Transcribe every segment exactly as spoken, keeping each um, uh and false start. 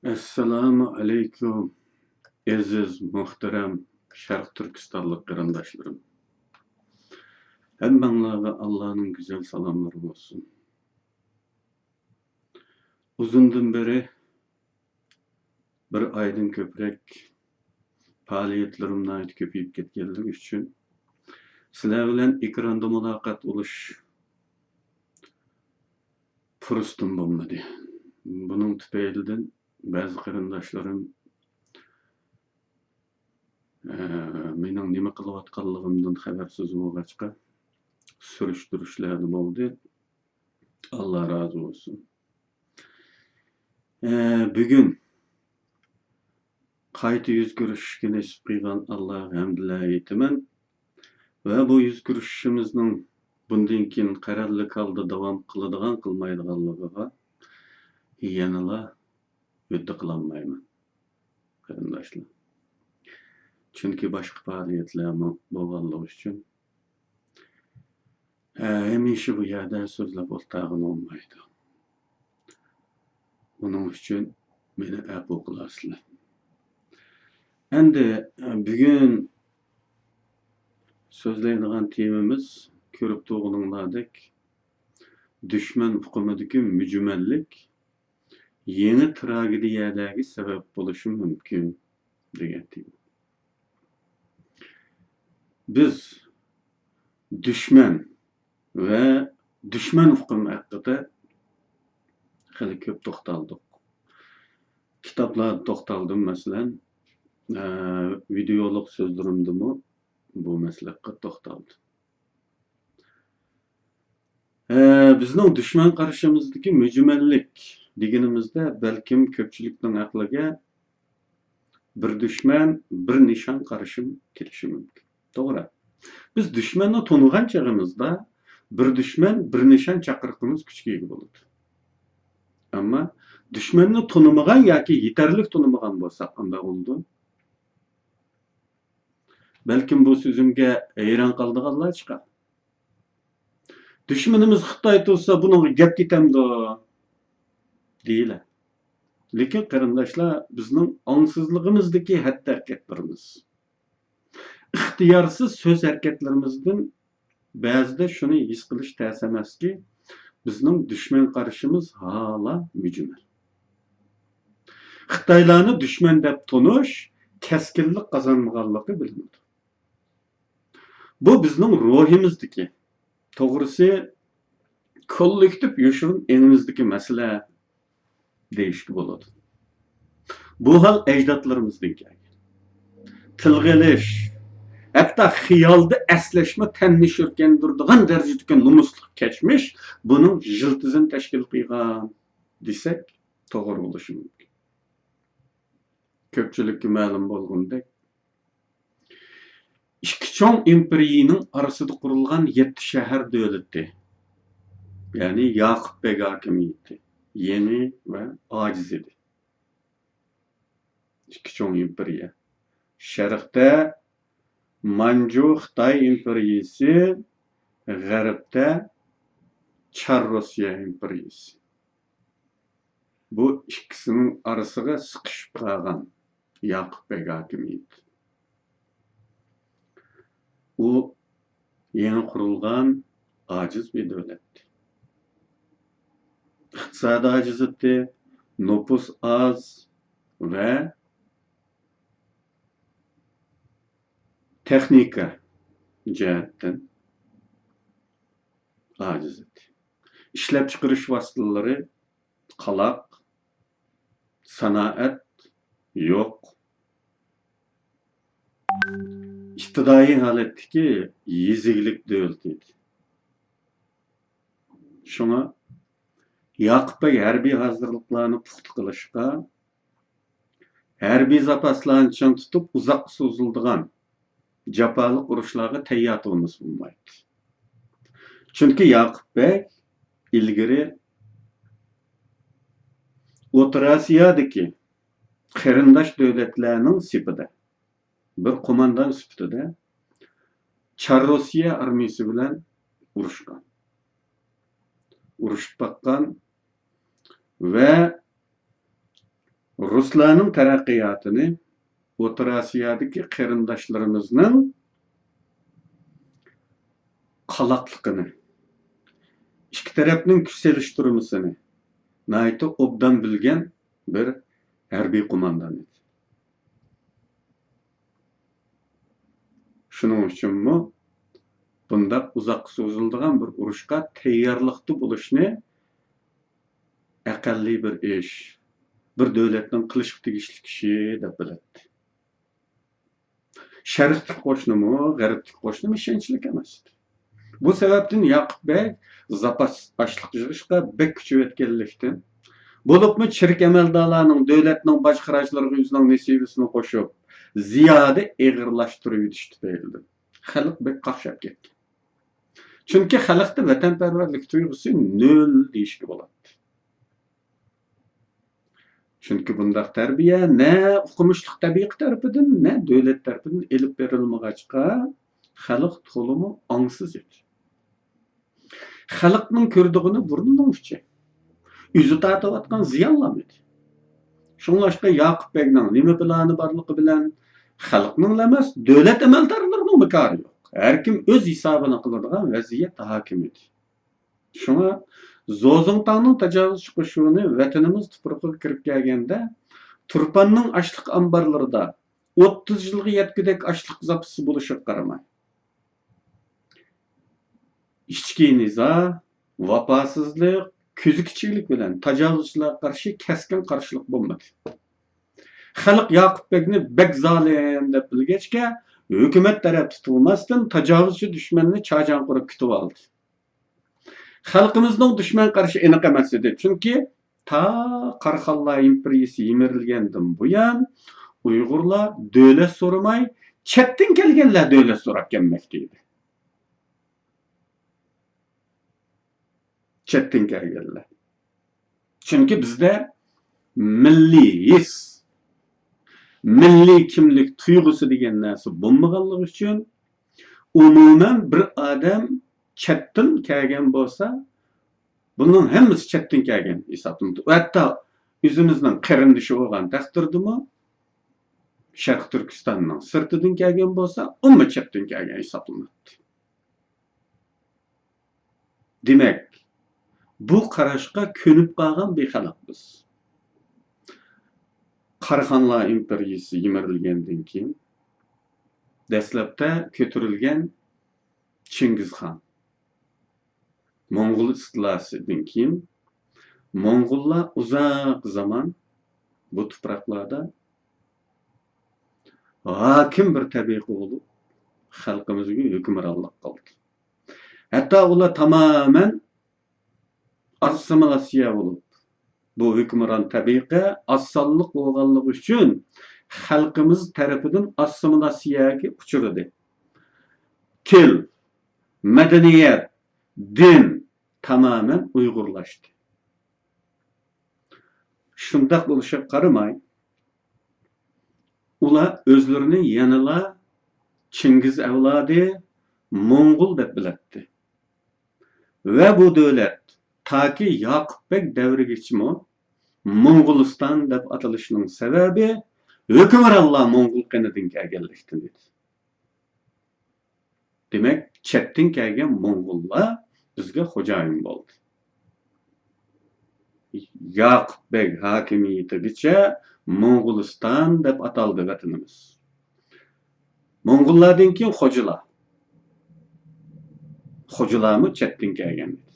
ئەسسالامۇ ئەلەيكۇم، ئەزىز، مۇھتەرەم شەرق تۈركىستانلىق قېرىنداشلىرىم. ھەممەڭلارغا ئاللانىڭ گۈزەل سالاملىرى بولسۇن. ئۇزۇندىن بېرى، بىر ئايدىن كۆپرەك پائالىيەتلىرىم ناھايىتى كۆپىيىپ كەتكەنلىكى ئۈچۈن، سىلەر بىلەن ئېكراندا مۇلاقات بولۇش پۇرسىتىم بولمىدى. بۇنىڭ تۈپەيلىدىن بەزى قېرىنداشلىرىم، ئە، مېنىڭ نېمە قىلىۋاتقانلىقىمدىن خەۋەرسىز بولغاچقا، سۈرۈشتۈرۈشلەردە بولدى. ئاللا رازى بولسۇن. ئە، بۈگۈن قايتا يۈز كۆرۈشۈشكە نېسىپ قىلغان ئاللاغا ھەمدۇللا ئېيتىمەن ۋە بۇ يۈز كۆرۈشۈشىمىزنىڭ بۇندىن كېيىن قەرەللىك ھالدا داۋام قىلىدىغان، قىلمايدىغانلىقىغا يەنىلا ھۆددە قىلالمايمەن، قېرىنداشلار. چۈنكى باشقا پائالىيەتلەرمۇ بولغانلىقى ئۈچۈن، ھە، ھەمىشە بۇ يەردە سۆزلەپ ئولتۇرغىلى بولمايدۇ. ئۇنىڭ ئۈچۈن مېنى ئەپۇ قىلارسىلەر. ئەمدى، بۈگۈن سۆزلەيدىغان تېمىمىز، كۆرۈپ تۇرغىنىڭلاردەك، دۈشمەن ئۇقۇمىدىكى مۈجمەللىك يېڭى تراگېدىيەلەرگە سەۋەب بولۇشى مۇمكىن، دېگەن تېما. بىز دۈشمەن ۋە دۈشمەن ئۇقۇمى ھەققىدە خېلى كۆپ توختالدۇق. كىتابلاردا توختالدىم، مەسىلەن، ئە، ۋىدېئولۇق سۆزلىرىمدىمۇ بۇ مەسىلە ھەققىدە توختالدىم. ئە، بىزنىڭ دۈشمەن قارىشىمىزدىكى مۈجمەللىك دېگىنىمىزدە، بەلكىم كۆپچىلىكنىڭ ئەقلىگە بىر دۈشمەن، بىر نىشان قارىشىم كېلىشى مۇمكىن. توغرا. بىز دۈشمەننى تونۇغان چېغىمىزدا، بىر دۈشمەن، بىر نىشان چاقىرىقىمىز كۈچكە ئىگە بولىدۇ. ئەمما دۈشمەننى تونۇمىغان ياكى يېتەرلىك تونۇمىغان بولساق، قانداق بولىدۇ؟ بەلكىم بۇ سۆزۈمگە ھەيران قالىدىغانلار چىقار. دۈشمىنىمىز خىتاي تۇرسا، بۇنىڭغا گەپ كېتەمدۇ؟ دېيىلە. لېكىن قېرىنداشلار، بىزنىڭ ئاڭسىزلىقىمىزدىكى ھەتتە ھەرىكەتلىرىمىز، ئىختىيارسىز سۆز ھەرىكەتلىرىمىزدىن بەزىدە شۇنى ھېس قىلىش تەس ئەمەسكى، بىزنىڭ دۈشمەن قارىشىمىز ھالا مۈجمەل. خىتايلارنى دۈشمەن دەپ تونۇش كەسكىنلىك قازانمىغانلىقى بىلىنىدۇ. بۇ بىزنىڭ روھىمىزدىكى، توغرىسى، كوللېكتىپ يوشۇرۇن ئېڭىمىزدىكى مەسىلە دېيىشكە بولىدۇ. بۇ ھال ئەجدادلىرىمىزدىن كەلگەن. تىلغا ئېلىش، ھەتتا خىيالدا ئەسلەشمۇ تەننى شۈركەندۈرىدىغان دەرىجىدىكى نومۇسلۇق كەچمىش بۇنىڭ يىلتىزىنى تەشكىل قىلغان دېسەك، توغرا بولۇشى مۇمكىن. كۆپچىلىككە مەلۇم بولغىنىدەك، ئىككى چوڭ ئىمپېرىيىنىڭ ئارىسىدا قۇرۇلغان يەتتە شەھەر دۆلىتى، يەنى ياقۇپ بەگ ھاكىمىيىتى، يېڭى ۋە ئاجىز ئىدى. ئىككى چوڭ ئىمپېرىيە. شەرقتە مانجۇ خىتاي ئىمپېرىيىسى، غەربتە چار روسىيە ئىمپېرىيىسى. بۇ ئىككىسىنىڭ ئارىسىغا سىقىشىپ قالغان ياقۇپ بەگ ھاكىمىيىتى. ئۇ يېڭى قۇرۇلغان ئاجىز بىر دۆلەت. ئىقتىسادىي ئاجىزىتى، نوپۇس ئاز ۋە تېخنىكا جەھەتتىن ئاجىزىتى. ئىشلەپچىقىرىش ۋاسىتىلىرى قالاق، سانائەت يوق، ئىپتىدائىي ھالەتتىكى يېزا ئىگىلىك دۆلىتى ئىدى. شۇڭا ياقۇپ بەگ ھەربىي ھازىرلىقلارنى پۇختا قىلىشقا، ھەربىي زاپاسلارنى چىڭ تۇتۇپ، ئۇزاققا سوزۇلىدىغان جاپالىق ئۇرۇشلارغا تەييار تۇرمىسا بولمايتتى. چۈنكى ياقۇپ بەگ ئىلگىرى ئوتتۇرا ئاسىيادىكى قېرىنداش دۆلەتلەرنىڭ سېپىدە، بىر قوماندان سۈپىتىدە چار روسىيە ئارمىيىسى بىلەن ئۇرۇشقان. ئۇرۇشۇپ باققان ۋە رۇسلارنىڭ تەرەققىياتىنى، ئوتتۇرا ئاسىيادىكى قېرىنداشلىرىمىزنىڭ قالاقلىقىنى، ئىككى تەرەپنىڭ كۈچ سېلىشتۇرمىسىنى ناھايىتى ئوبدان بىلگەن بىر ھەربىي قوماندان ئىدى. شۇنىڭ ئۈچۈنمۇ بۇنداق ئۇزاققا سوزۇلىدىغان بىر ئۇرۇشقا تەييارلىقتا بولۇشنى ئەقەللىي بىر ئىش، بىر دۆلەتنىڭ قىلىشقا تېگىشلىك ئىشى دەپ بىلەتتى. شەرقتىكى قوشنىمۇ، غەربتىكى قوشنىمۇ ئىشەنچلىك ئەمەس ئىدى. بۇ سەۋەبتىن ياقۇپ بەگ زاپاس ئاشلىق يىغىشقا بەك كۈچىۋەتكەنلىكتىن، بولۇپمۇ چېرىك ئەمەلدارلارنىڭ دۆلەتنىڭ باج خىراجلىرىغا ئۆزىنىڭ نېسىۋىسىنى قوشۇپ، زىيادە ئېغىرلاشتۇرۇۋېتىش تۈپەيلىدىن خەلق بەك قاقشاپ كەتتى. چۈنكى خەلقتە ۋەتەنپەرۋەرلىك تۇيغۇسى نۆل دېيىشكە بولاتتى. چۈنكى بۇنداق تەربىيە نە ئوقۇمۇشلۇق تەبىقە تەرىپىدىن، نە دۆلەت تەرىپىدىن ئېلىپ بېرىلمىغاچقا، خەلق تولىمۇ ئاڭسىز ئىدى. خەلقنىڭ كۆرىدىغىنى بۇرنىنىڭ ئۇچى. ئۆزى تارتىۋاتقان زىيانلام ئىدى. شۇڭلاشقا ياقۇپ بەگنىڭ نېمە پىلانى بارلىقى بىلەن خەلقنىڭلا ئەمەس، دۆلەت ئەمەلدارلىرىنىڭمۇ كارى يوق. ھەركىم ئۆز ھېسابىنى قىلىدىغان ۋەزىيەت ھاكىم ئىدى. شۇڭا زوزۇڭتاڭنىڭ تاجاۋۇزچى قوشۇنى ۋەتىنىمىز تۇپرىقىغا كىرىپ كەلگەندە، تۇرپاننىڭ ئاشلىق ئامبارلىرىدا ئوتتۇز يىلغا يەتكۈدەك ئاشلىق زاپىسى بولۇشىغا قارىماي، ئىچكى نىزا، ۋاپاسىزلىق، كۆزى كىچىكلىك بىلەن تاجاۋۇزچىلارغا قارشى كەسكىن قارشىلىق بولمىدى. خەلق ياقۇپ بەگنى بەك زالىم دەپ بىلگەچكە، ھۆكۈمەت تەرەپتە تۇرماستىن، تاجاۋۇزچى دۈشمەننى چاجاڭ قۇرۇپ كۈتۈۋالدى. خەلقىمىزنىڭ دۈشمەن قارىشى ئېنىق ئەمەس ئىدى، چۈنكى تا قاراخانلار ئىمپېرىيىسى يىمىرىلگەندىن بۇيان، ئۇيغۇرلار دۆلەت سورىماي، چەتتىن كەلگەنلەر دۆلەت سوراپ كەلمەكتە ئىدى. چەتتىن كەلگەنلەر. چۈنكى بىزدە مىللىي ھېس، مىللىي كىملىك تۇيغۇسى دېگەن نەرسە بولمىغانلىقى ئۈچۈن، ئومۇمەن بىر ئادەم چەتتىن كەلگەن بولسا، بۇنىڭ ھەممىسى چەتتىن كەلگەن ھېسابلىنىدۇ. ھەتتا ئۆزىمىزنىڭ قېرىندىشى بولغان تەقدىردىمۇ، شەرقىي تۈركىستاننىڭ سىرتىدىن كەلگەن بولسا، ئۇمۇ چەتتىن كەلگەن ھېسابلىناتتى. دېمەك، بۇ قاراشقا كۆنۈپ قالغان بىر خەلق بىز. قاراخانلار ئىمپېرىيىسى يىمىرىلگەندىن كېيىن، دەسلەپتە كۆتۈرۈلگەن چىڭگىزخان، موڭغۇل ئىستىلاسىدىن كېيىن، موڭغۇللار ئۇزاق زامان بۇ تۇپراقلاردا ھاكىم بىر تەبىقە بولۇپ، خەلقىمىزگە ھۆكۈمرانلىق قىلدى. ھەتتا ئۇلار تامامەن ئاسسىمىلاتسىيە بولۇپ، بۇ ھۆكۈمران تەبىقە ئاز سانلىق بولغانلىقى ئۈچۈن خەلقىمىز تەرىپىدىن ئاسسىمىلاتسىيەگە ئۇچرىدى. تىل، مەدەنىيەت، دىن تامامەن ئۇيغۇرلاشتى. شۇنداق بولۇشىغا قارىماي، ئۇلار ئۆزلىرىنى يەنىلا چىڭگىز ئەۋلادى، موڭغۇل دەپ بىلەتتى. ۋە بۇ دۆلەت تاكى ياقۇپ بەگ دەۋرىگىچىمۇ موڭغۇلىستان دەپ ئاتىلىشىنىڭ سەۋەبى ھۆكۈمرانلار موڭغۇل قېنىدىن كەلگەنلىكتىن ئىدى. دېمەك، چەتتىن كەلگەن موڭغۇللار بىزگە خوجايىن بولدى. ياقۇپ بەگ ھاكىمىيىتىگىچە موڭغۇلىستان دەپ ئاتالدى ۋەتىنىمىز. موڭغۇللاردىن كېيىن خوجىلار. خوجىلارمۇ چەتتىن كەلگەن ئىدى.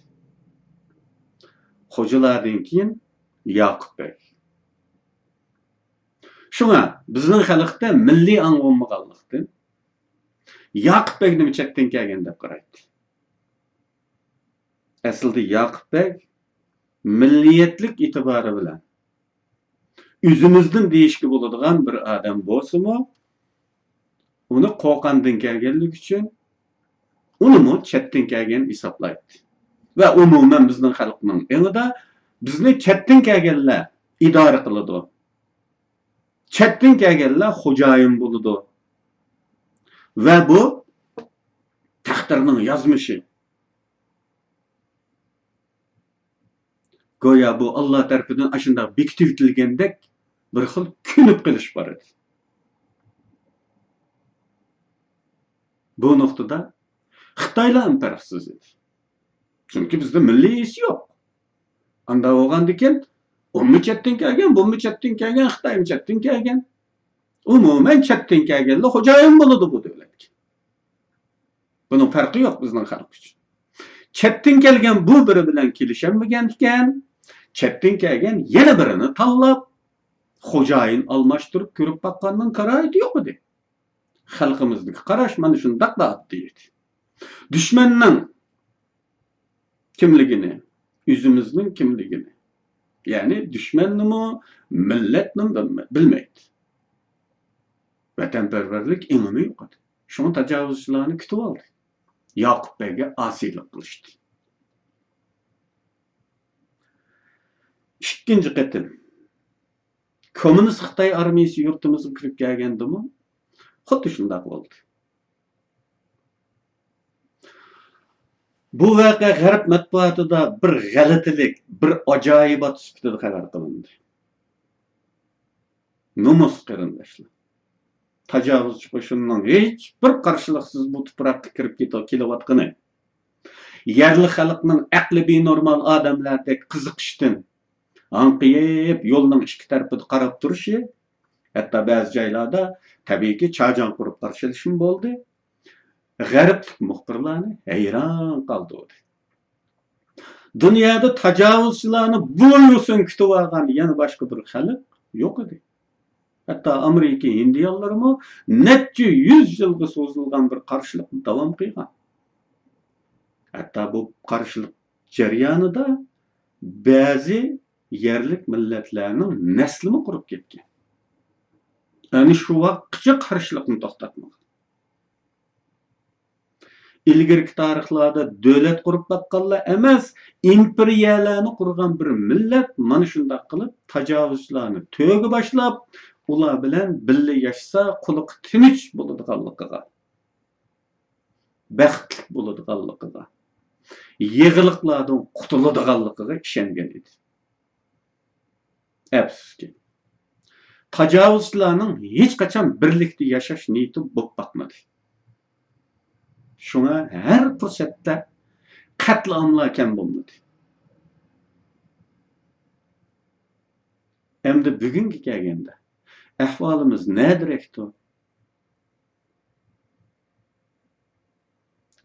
خوجىلاردىن كېيىن ياقۇپ بەگ. شۇڭا بىزنىڭ خەلقتە مىللىي ئاڭ بولمىغانلىقتىن، ياقۇپ بەگنىمۇ چەتتىن كەلگەن دەپ قارايتتى. ئەسلىدە ياقۇپ بەگ مىللىيەتلىك ئېتىبارى بىلەن ئۆزىمىزدىن دېيىشكە بولىدىغان بىر ئادەم بولسىمۇ، ئۇنى قوقاندىن كەلگەنلىكى ئۈچۈن ئۇنىمۇ چەتتىن كەلگەن ھېسابلايتتى. ۋە ئومۇمەن بىزنىڭ خەلقنىڭ ئېڭىدا بىزنى چەتتىن كەلگەنلەر ئىدارە قىلىدۇ. چەتتىن كەلگەنلەر خوجايىن بولىدۇ. ۋە بۇ تەقدىرنىڭ يازمىشى. گويا بۇ ئاللا تەرىپىدىن ئاشۇنداق بېكىتىۋېتىلگەندەك بىر خىل كۆنۈپ قېلىش بار ئىدى. بۇ نۇقتىدا خىتايلار ھەم پەرقسىز ئىدى. چۈنكى بىزدە مىللىي ھېس يوق. ئاندا بولغاندىكىن، ئۇمۇ چەتتىن كەلگەن، بۇمۇ چەتتىن كەلگەن، خىتايمۇ چەتتىن كەلگەن. ئومۇمەن، چەتتىن كەلگەنلا خوجايىن بولىدۇ بۇ دۆلەتكە. بۇنىڭ پەرقى يوق بىزنىڭ خەلق ئۈچۈن. چەتتىن كەلگەن بۇ بىرى بىلەن كېلىشەلمىگەن ئىكەن، چەتتىن كەلگەن يەنە بىرىنى تاللاپ، خوجايىن ئالماشتۇرۇپ كۆرۈپ باققاننىڭ كارايىتى يوق ئىدى. خەلقىمىزدىكى قاراش مانا شۇنداقلا ئاددىي ئىدى. دۈشمەننىڭ كىملىكىنى، ئۆزىمىزنىڭ كىملىكىنى، يەنى دۈشمەننىمۇ، مىللەتنىمۇ بىلمە-، بىلمەيتتى. ۋەتەنپەرۋەرلىك ئېڭىمۇ يوق ئىدى. شۇڭا تاجاۋۇزچىلارنى كۈتۈۋالدى. ياقۇپ بەگگە ئاسىيلىق قىلىشتى. ئىككىنچى قېتىم كوممۇنىست خىتاي ئارمىيىسى يۇرتىمىزغا كىرىپ كەلگەندىمۇ خۇددى شۇنداق بولدى. بۇ ۋەقە غەرب مەتبۇئاتىدا بىر غەلىتىلىك، بىر ئاجايىبات سۈپىتىدە خەۋەر قىلىندى. نومۇس، قېرىنداشلار! تاجاۋۇزچى قوشۇننىڭ ھېچبىر قارشىلىقسىز بۇ تۇپراققا كىرىپ كېتىۋ-، كېلىۋاتقىنى، يەرلىك خەلقنىڭ ئەقلى بىنورمال ئادەملەردەك قىزىقىشتىن ھاڭقىيىپ، يولنىڭ ئىككى تەرىپىدە قاراپ تۇرۇشى، ھەتتا بەزى جايلاردا، تەبىئىيكى، چاجاڭ قۇرۇپ قارشى ئېلىشمۇ بولدى. غەربلىك مۇخبىرلارنى ھەيران قالدۇردى. دۇنيادا تاجاۋۇزچىلارنى بويۇسۇن كۈتۈۋالغان يەنە باشقا بىر خەلق يوق ئىدى. ھەتتا ئامېرىكا ھىندىيانلىرىمۇ نەچچە يۈز يىلغا سوزۇلغان بىر قارشىلىقنى داۋام قىلغان. ھەتتا بۇ قارشىلىق جەريانىدا بەزى يەرلىك مىللەتلەرنىڭ نەسلىمۇ قۇرۇپ كەتكەن. يەنى شۇ ۋاقىتقىچە قارشىلىقنى توختاتمىغان. ئىلگىرىكى تارىخلاردا دۆلەت قۇرۇپ باققانلا ئەمەس، ئىمپېرىيەلەرنى قۇرغان بىر مىللەت مانا شۇنداق قىلىپ تاجاۋۇزچىلارنى تۆگە باشلاپ، ئۇلار بىلەن بىللە ياشىسا قۇلىقى تىنچ بولىدىغانلىقىغا، بەختلىك بولىدىغانلىقىغا، يېغىلىقلاردىن قۇتۇلىدىغانلىقىغا ئىشەنگەن ئىدى. ئەپسۇسكى، تاجاۋۇزچىلارنىڭ ھېچقاچان بىرلىكتە ياشاش نىيىتى بولۇپ باقمىدى. شۇڭا ھەر پۇرسەتتە قەتلىئاملار كەم بولمىدى. ئەمدى بۈگۈنگە كەلگەندە، ئەھۋالىمىز نەدىرەكتۇر؟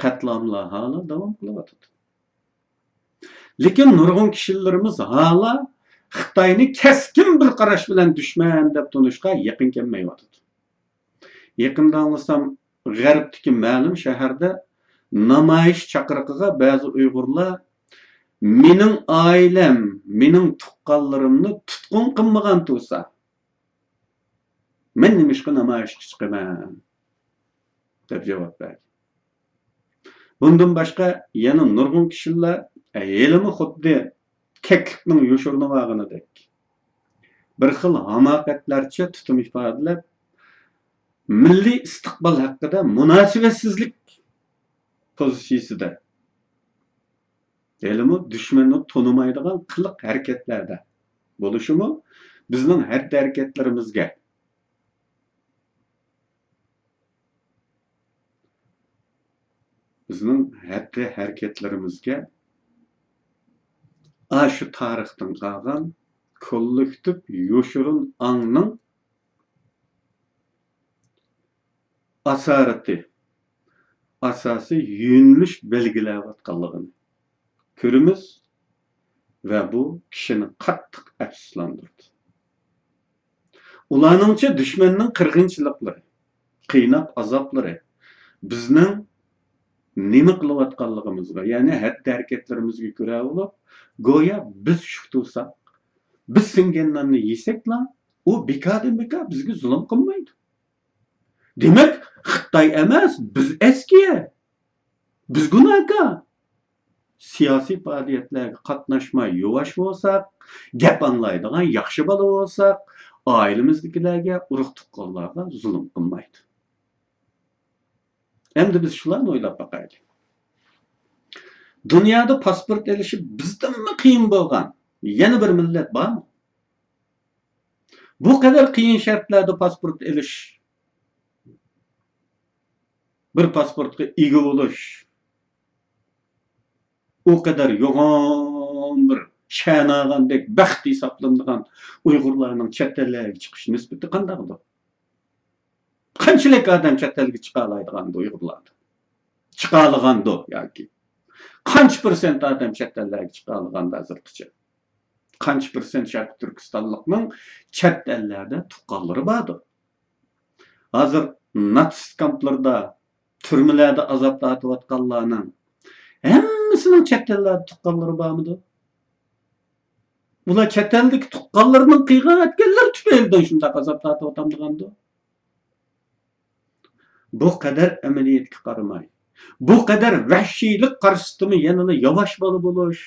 قەتلىئاملار ھالا داۋام قىلىۋاتىدۇ. لېكىن نۇرغۇن كىشىلىرىمىز ھالا خىتاينى كەسكىن بىر قاراش بىلەن دۈشمەن دەپ تونۇشقا يېقىن كەلمەيۋاتىدۇ. يېقىندا ئاڭلىسام، غەربتىكى مەلۇم شەھەردە نامايىش چاقىرىقىغا بەزى ئۇيغۇرلار، «مېنىڭ ئائىلەم، مېنىڭ تۇغقانلىرىمنى تۇتقۇن قىلمىغان تۇرسا، مەن نېمىشقا نامايىشقا چىقىمەن؟» دەپ جاۋاب بەردى. بۇندىن باشقا يەنە نۇرغۇن كىشىلەر ھېلىمۇ خۇددى كەكلىكنىڭ يوشۇرۇنۇۋالغىنىدەك بىر خىل ھاماقەتلەرچە تۇتۇم ئىپادىلەپ، مىللىي ئىستىقبال ھەققىدە مۇناسىۋەتسىزلىك پوزىتسىيىسىدە، ھېلىمۇ دۈشمەننى تونۇمايدىغان قىلىق ھەرىكەتلەردە بولۇشىمۇ بىزنىڭ ھەتتە ھەرىكەتلىرىمىزگە، بىزنىڭ ھەتتە ھەرىكەتلىرىمىزگە ئاشۇ تارىختىن قالغان كوللېكتىپ يوشۇرۇن ئاڭنىڭ ئاسارىتى، ئاساسىي يۆنىلىش بەلگىلەۋاتقانلىقىنى كۆرىمىز ۋە بۇ كىشىنى قاتتىق ئەپسۇسلاندۇرىدۇ. ئۇلارنىڭچە دۈشمەننىڭ قىرغىنچىلىقلىرى، قىيناپ ئازابلىرى بىزنىڭ نېمە قىلىۋاتقانلىقىمىزغا، يەنى ھەتتە ھەرىكەتلىرىمىزگە كۆرە بولۇپ، گويا بىز شۇ تۇرساق، بىز سىڭگەن ناننى يېسەكلا، ئۇ بىكاردىن بىكار بىزگە زۇلۇم قىلمايدۇ. دېمەك، خىتاي ئەمەس، بىز ئەسكى، بىز گۇناھكار. سىياسىي پائالىيەتلەرگە قاتناشماي يۇۋاش بولساق، گەپ ئاڭلايدىغان ياخشى بالا بولساق، ئائىلىمىزدىكىلەرگە، ئۇرۇق-تۇغقانلارغا زۇلۇم قىلمايدۇ. ئەمدى بىز شۇلارنى ئويلاپ باقايلى. دۇنيادا پاسپورت ئېلىشى بىزدىنمۇ قىيىن بولغان يەنە بىر مىللەت بارمۇ؟ بۇ قەدەر قىيىن شەرتلەردە پاسپورت ئېلىش، بىر پاسپورتقا ئىگە بولۇش، ئۇ قەدەر يوغان بىر شانازدەك بەخت ھېسابلىنىدىغان ئۇيغۇرلارنىڭ چەت ئەللەرگە چىقىش نىسبىتى قانداقدۇ؟ قانچىلىك ئادەم چەت ئەلگە چىقالايدىغاندۇ ئۇيغۇرلاردىن؟ چىقالىغاندۇ ياكى؟ قانچە پىرسەنت ئادەم چەت ئەللەرگە چىقالىغاندۇ ھازىرغىچە؟ قانچە پىرسەنت شەرقىي تۈركىستانلىقنىڭ چەت ئەللەردە تۇغقانلىرى باردۇ؟ ھازىر ناتسىست كامپلىرىدا، تۈرمىلەردە ئازاب تارتىۋاتقانلارنىڭ ھەممىسىنىڭ چەت ئەللەردە تۇغقانلىرى بارمىدۇ؟ ئۇلار چەت ئەلدىكى تۇغقانلىرىنىڭ قىلغان ئەتكەنلىرى تۈپەيلىدىن شۇنداق ئازاب تارتىۋاتامدىغاندۇ؟ بۇ قەدەر ئەمەلىيەتكە قارىماي، بۇ قەدەر ۋەھشىيلىك قارشىسىدىمۇ يەنىلا ياۋاش بالا بولۇش،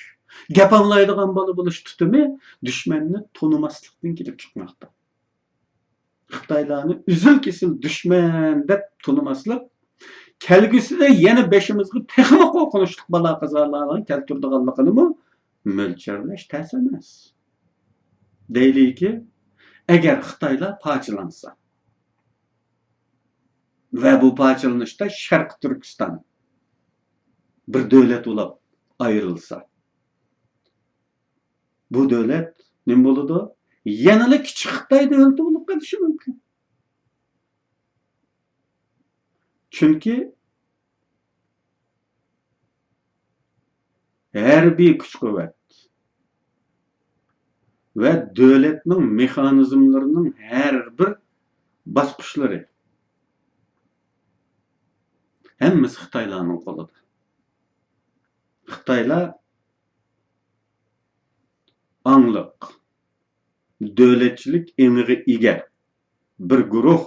گەپ ئاڭلايدىغان بالا بولۇش تۇتۇمى دۈشمەننى تونۇماسلىقتىن كېلىپ چىقماقتا. خىتايلارنى ئۈزۈل-كېسىل دۈشمەن دەپ تونۇماسلىق كەلگۈسىدە يەنە بېشىمىزغا تېخىمۇ قورقۇنچلۇق بالا-قازالارنى كەلتۈرىدىغانلىقىنىمۇ مۆلچەرلەش تەس ئەمەس. دەيلىكى، ئەگەر خىتايلار پارچىلانسا ۋە بۇ پارچىلىنىشتا شەرقىي تۈركىستان بىر دۆلەت بولۇپ ئايرىلسا، بۇ دۆلەت نېمە بولىدۇ؟ يەنىلا كىچىك خىتاي دۆلىتى بولۇپ قېلىشى مۇمكىن. چۈنكى ھەربىي كۈچ-قۇۋۋەت ۋە دۆلەتنىڭ مېخانىزملىرىنىڭ ھەر بىر باسقۇچلىرى ھەممىسى خىتايلارنىڭ قولىدا. خىتايلار ئاڭلىق، دۆلەتچىلىك ئېڭىغا ئىگە بىر گۇرۇھ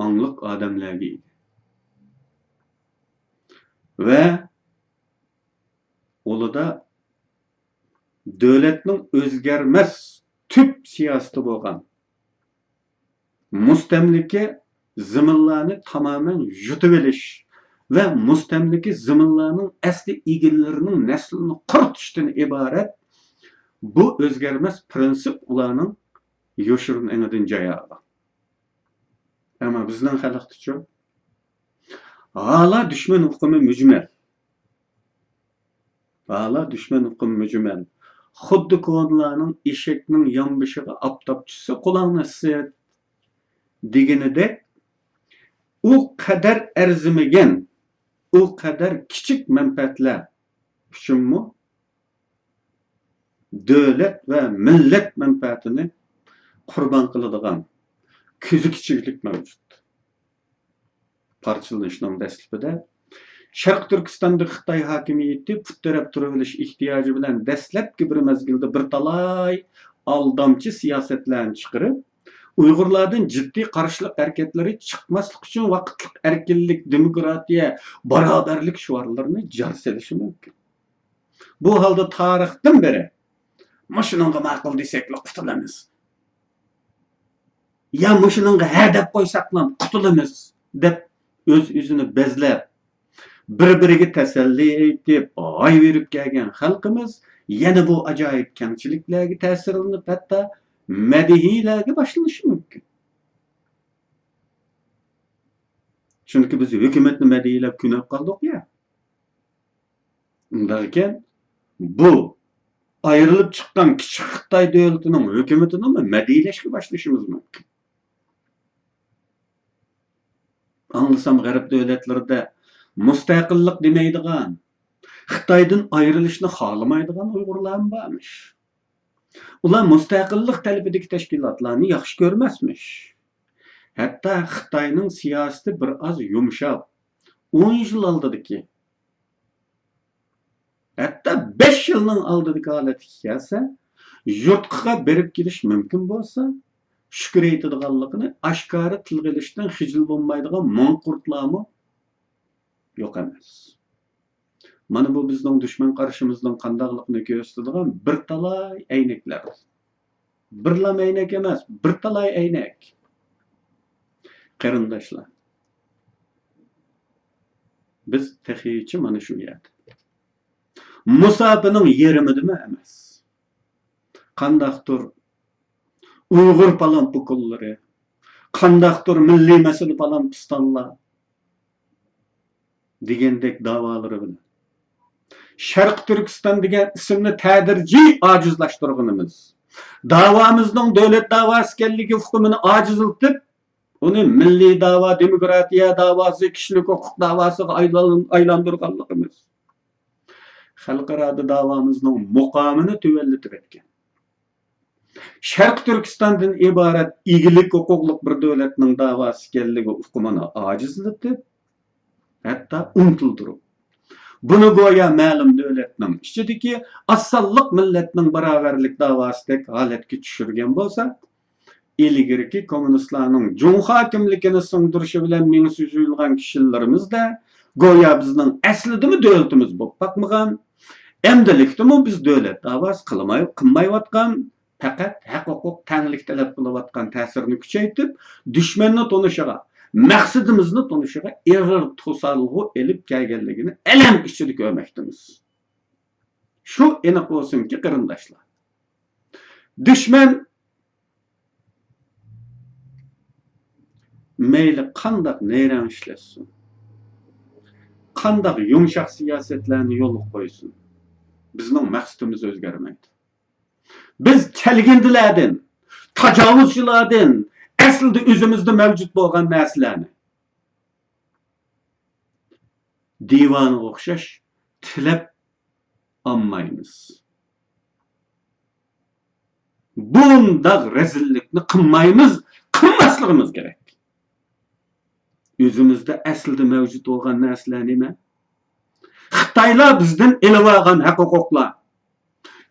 ئاڭلىق ئادەملەرگە ئىگە. ۋە ئۇلىدا دۆلەتنىڭ ئۆزگەرمەس تۈپ سىياسىتى بولغان مۇستەملىكە زېمىنلارنى تامامەن يۇتۇۋېلىش ۋە مۇستەملىكە زېمىنلارنىڭ ئەسلى ئىگىلىرىنىڭ نەسلىنى قۇرۇتۇشتىن ئىبارەت بۇ ئۆزگەرمەس پىرىنسىپ ئۇلارنىڭ يوشۇرۇن ئېڭىدىن جاي ئالغان. ئەمما بىزنىڭ خەلقتىچۇ؟ ھالا دۈشمەن ئۇقۇمى مۈجمەل. ھالا دۈشمەن ئۇقۇمى مۈجمەل. خۇددى كونىلارنىڭ «ئېشەكنىڭ يانبېشىغا ئاپتاپ چۈشسە، قۇلاقنى ئىسسىت» دېگىنىدەك، ئۇ قەدەر ئەرزىمىگەن، ئۇ قەدەر كىچىك مەنپەئەتلەر ئۈچۈنمۇ دۆلەت ۋە مىللەت مەنپەئەتىنى قۇربان قىلىدىغان كۆزى كىچىكلىك مەۋجۇت. پارچىلىنىشنىڭ دەسلىپىدە شەرقىي تۈركىستاندا خىتاي ھاكىمىيىتى پۇت تىرەپ تۇرۇۋېلىش ئېھتىياجى بىلەن دەسلەپكى بىر مەزگىلدە بىر تالاي ئالدامچى سىياسەتلەرنى چىقىرىپ، ئۇيغۇرلاردىن جىددىي قارشىلىق ھەرىكەتلىرى چىقماسلىقى ئۈچۈن ۋاقىتلىق ئەركىنلىك، دېموكراتىيە، باراۋەرلىك شوئارلىرىنى جار سېلىشى مۇمكىن. بۇ ھالدا تارىختىن بېرى مۇشۇنىڭغا ماقۇل دېسەكلا قۇتۇلىمىز، يا مۇشۇنىڭغا ھە دەپ قويساقلا قۇتۇلىمىز دەپ ئۆز-ئۆزىنى بەزلەپ، بىر-بىرىگە تەسەللى ئېيتىپ، ھاي بېرىپ كەلگەن خەلقىمىز يەنە بۇ ئاجايىپ كەڭچىلىكلەرگە تەسىرلىنىپ، ھەتتا مەدھىيەلەرگە باشلىنىشى مۇمكىن. چۈنكى بىز ھۆكۈمەتنى مەدھىيەلەپ كۆنۈپ قالدۇق يا. ئۇنداق ئىكەن، بۇ ئايرىلىپ چىققان كىچىك خىتاي دۆلىتىنىڭ ھۆكۈمىتىنىمۇ مەدھىيەلەشكە باشلىشىمىز مۇمكىن. ئاڭلىسام، غەرب دۆلەتلىرىدە مۇستەقىللىق دېمەيدىغان، خىتايدىن ئايرىلىشنى خالىمايدىغان ئۇيغۇرلارمۇ بارمىش. ئۇلار مۇستەقىللىق تەلىپىدىكى تەشكىلاتلارنى ياخشى كۆرمەسمىش. ھەتتا خىتاينىڭ سىياسىتى بىر ئاز يۇمشاپ، ئون يىل ئالدىدىكى، ھەتتا بەش يىلنىڭ ئالدىدىكى ھالەتكە كەلسە، يۇرتقا بېرىپ كېلىش مۇمكىن بولسا، شۈكۈر ئېيتىدىغانلىقىنى ئاشكارا تىلغا ئېلىشتىن خىجىل بولمايدىغان ماڭقۇرتلارمۇ يوق ئەمەس. مانا بۇ بىزنىڭ دۈشمەن قارىشىمىزنىڭ قانداقلىقىنى كۆرسىتىدىغان بىر تالاي ئەينەكلەر. بىرلا ئەينەك ئەمەس، بىر تالاي ئەينەك. قېرىنداشلار، بىز تېخىچە مانا شۇ يەردە. مۇساپىنىڭ يېرىمىدىمۇ ئەمەس. قانداقتۇر ئۇيغۇر پالان پۇكۇنلىرى، قانداقتۇر مىللىي مەسىلە پالان پىستانلار دېگەندەك داۋالىرى بىلەن شەرقىي تۈركىستان دېگەن ئىسىمنى تەدرىجىي ئاجىزلاشتۇرغىنىمىز، داۋامىزنىڭ دۆلەت داۋاسى ئىكەنلىكى ئۇقۇمىنى ئاجىزلىتىپ، ئۇنى مىللىي داۋا، دېموكراتىيە داۋاسى، كىشىلىك ھوقۇق داۋاسىغا ئايلان-، ئايلاندۇرغانلىقىمىز خەلقئارادا داۋامىزنىڭ مۇقامىنى تۆۋەنلىتىۋەتكەن. شەرقىي تۈركىستاندىن ئىبارەت ئىگىلىك ھوقۇقلۇق بىر دۆلەتنىڭ داۋاسى ئىكەنلىكى ئۇقۇمىنى ئاجىزلىتىپ، ھەتتا ئۇنتۇلدۇرۇپ، بۇنى گويا مەلۇم دۆلەتنىڭ ئىچىدىكى ئاز سانلىق مىللەتنىڭ باراۋەرلىك داۋاسىدەك ھالەتكە چۈشۈرگەن بولسا، ئىلگىرىكى كوممۇنىستلارنىڭ جۇڭخۇا كىملىكىنى سىڭدۈرۈشى بىلەن مېڭىسى جۇيۇلغان كىشىلىرىمىزدە گويا بىزنىڭ ئەسلىدىمۇ دۆلىتىمىز بولۇپ باقمىغان، ئەمدىلىكتىمۇ بىز دۆلەت داۋاسى قىلماي-، قىلمايۋاتقان، پەقەت ھەق-ھوقۇق تەڭلىك تەلەپ قىلىۋاتقان تەسىرنى كۈچەيتىپ، دۈشمەننى تونۇشىغا، مەقسىتىمىزنى تونۇشىغا ئېغىر توسالغۇ ئېلىپ كەلگەنلىكىنى ئەلەم ئىچىدە كۆرمەكتىمىز. شۇ ئېنىق بولسۇنكى، قېرىنداشلار، دۈشمەن مەيلى قانداق نەيرەڭ ئىشلەتسۇن، قانداق يۇمشاق سىياسەتلەرنى يولغا قويسۇن، بىزنىڭ مەقسىتىمىز ئۆزگەرمەيدۇ. بىز چەلگىندىلەردىن، تاجاۋۇزچىلاردىن، ئەسلىدە ئۆزىمىزدە مەۋجۇت بولغان نەرسىلەرنى دىۋانىغا ئوخشاش تىلەپ ئالمايمىز. بۇنداق رەزىللىكنى قىلمايمىز، قىلماسلىقىمىز كېرەك. ئۆزىمىزدە ئەسلىدە مەۋجۇت بولغان نەرسىلەر نېمە؟ خىتايلار بىزدىن ئېلىۋالغان ھەق-ھوقۇقلار،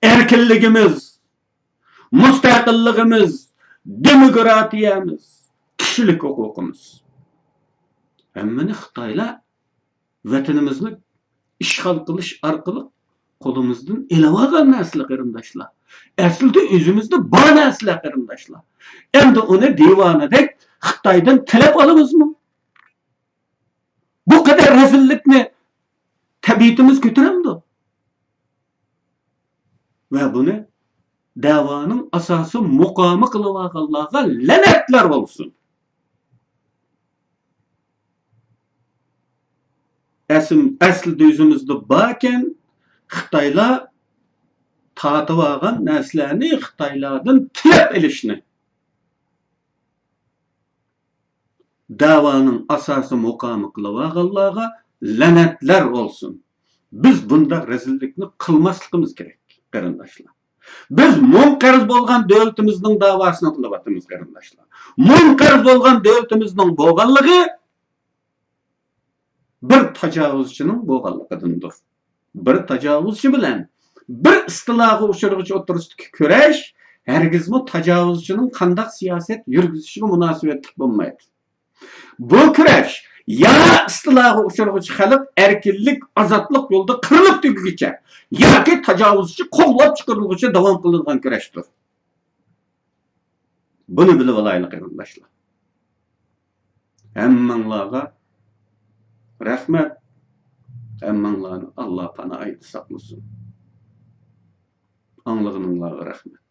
ئەركىنلىكىمىز، مۇستەقىللىقىمىز، دېموكراتىيەمىز، كىشىلىك ھوقۇقىمىز. ھەممىنى خىتايلار ۋەتىنىمىزنى ئىشغال قىلىش ئارقىلىق قولىمىزدىن ئېلىۋالغان نەرسىلەر، قېرىنداشلار. ئەسلىدە ئۆزىمىزدە بار نەرسىلەر، قېرىنداشلار. ئەمدى ئۇنى دىۋانىدەك خىتايدىن تىلەپ ئالىمىزمۇ؟ بۇ قەدەر رەزىللىكنى تەبىئىتىمىز كۆتۈرەمدۇ؟ ۋە بۇنى دەۋانىڭ ئاساسىي مۇقامى قىلىۋالغانلارغا لەنەتلەر بولسۇن. ئەسىم-، ئەسلىدە ئۆزىمىزدە باركەن، خىتايلار تارتىۋالغان نەرسىلەرنى خىتايلاردىن تىلەپ ئېلىشنى دەۋانىڭ ئاساسىي مۇقامى قىلىۋالغانلارغا لەنەتلەر بولسۇن. بىز بۇنداق رەزىللىكنى قىلماسلىقىمىز كېرەك، قېرىنداشلار. بىز مۇڭ قەرز بولغان دۆلىتىمىزنىڭ داۋاسىنى قىلىۋاتىمىز، قېرىنداشلار. مۇڭ قەرز بولغان دۆلىتىمىزنىڭ بولغانلىقى بىر تاجاۋۇزچىنىڭ بولغانلىقىدىندۇر. بىر تاجاۋۇزچى بىلەن بىر ئىستىلاغا ئۇچرىغۇچى ئوتتۇرىسىدىكى كۈرەش ھەرگىزمۇ تاجاۋۇزچىنىڭ قانداق سىياسەت يۈرگۈزۈشىگە مۇناسىۋەتلىك بولمايدۇ. بۇ كۈرەش يا ئىستىلاغا ئۇچرىغۇچى خەلق ئەركىنلىك، ئازادلىق يولىدا قىرىلىپ تۈگىگۈچە ياكى تاجاۋۇزچى قوغلاپ چىقىرىلغۇچە داۋام قىلىنغان كۈرەشتۇر. بۇنى بىلىۋالايلى، قېرىنداشلار. ھەممىڭلارغا رەھمەت. ھەممىڭلارنى ئاللا پاناھىدا ساقلىسۇن. ئاڭلىغىنىڭلارغا رەھمەت.